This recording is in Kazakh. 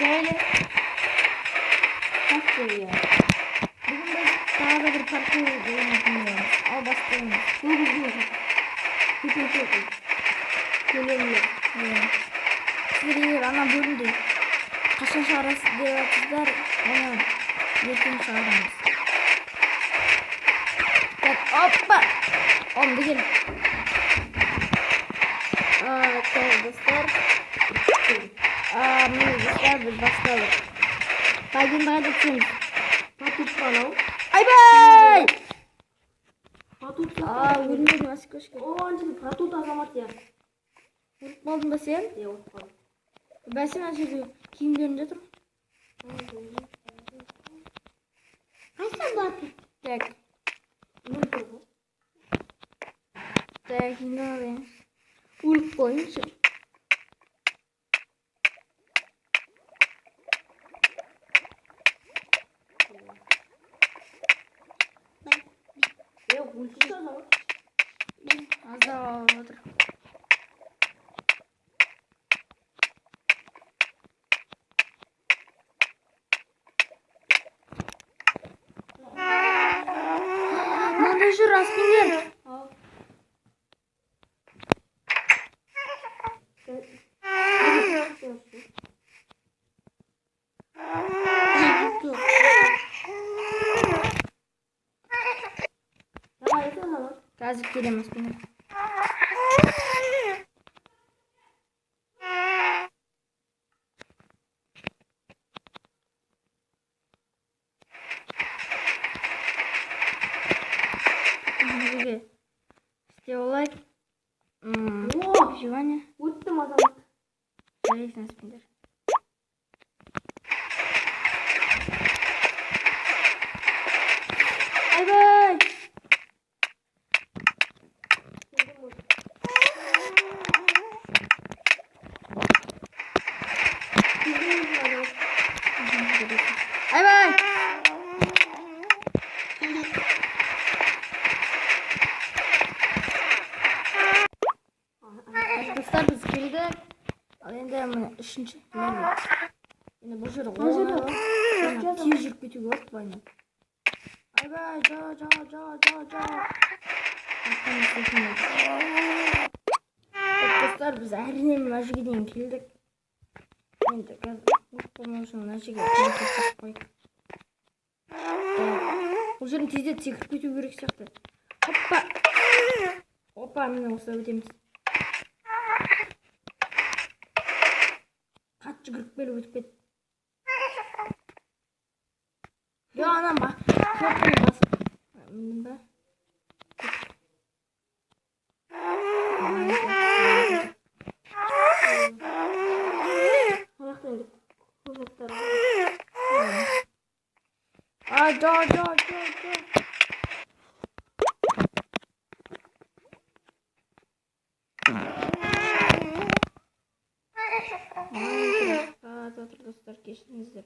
Жайлы. Иә. Бүгін біз тағы да бір паркур ойнайтын боламыз. Ал бастаймыз. Бұл біздің екінші көлемі. Иә. Сіздер егер ана бөлімді қашан шығарасыз деп жатсыздар, оны ертең шығарамыз. Так, опа! Онды кел. Так, достар. Міне, достар, біз бастадық. Так, енді қайда түсеміз? Батут анау. Айбай! Батут. Өлмедім, асыққа. О, ана жерде батут, Азамат, иә. Өліп қалдың ба сен? Иә, өліп қалдым. Бәсе, ана жерде киімдерім жатыр. Қайсы батут? Так, Өліп ғой. так, енді алайын. Өліп қойыңшы. Е, өлсін, Азамат. Аздап алып отыр. Мынандай жүр, Аспендер. Ал. Давай, Азамат. Қазір келемін, Аспендер. Мына жерге істеп алайық. О! Выживание. Өттім, Азамат. Жарайсың, Аспендер. Айбай! Айбай! Так, достар, біз келдік. Ал енді міне үшінші левел. Енді бұл жер Мына жерде оңай. Мына тез жүріп кетуге болады былайынан. Айбай, жо, жо, жо, жо, жо. Артқан істейтін болды. Так, достар, біз әрине мына жерге дейін келдік. Енді қазір өліп қалмау үшін мына жерге телепорт қояйық. Так, бұл жерден тездет секіріп кету керек сияқты. Хоппа! Опа, міне осылай өтеміз. Қатты жүгіріп келіп өтіп кет. Йо, ана кнопканы басып. Міндім ба? Ана жақта енді көп заттар бар. А, жо, жо, жо, жо. Майнкрафт отыр, достар, кешіріңіздер.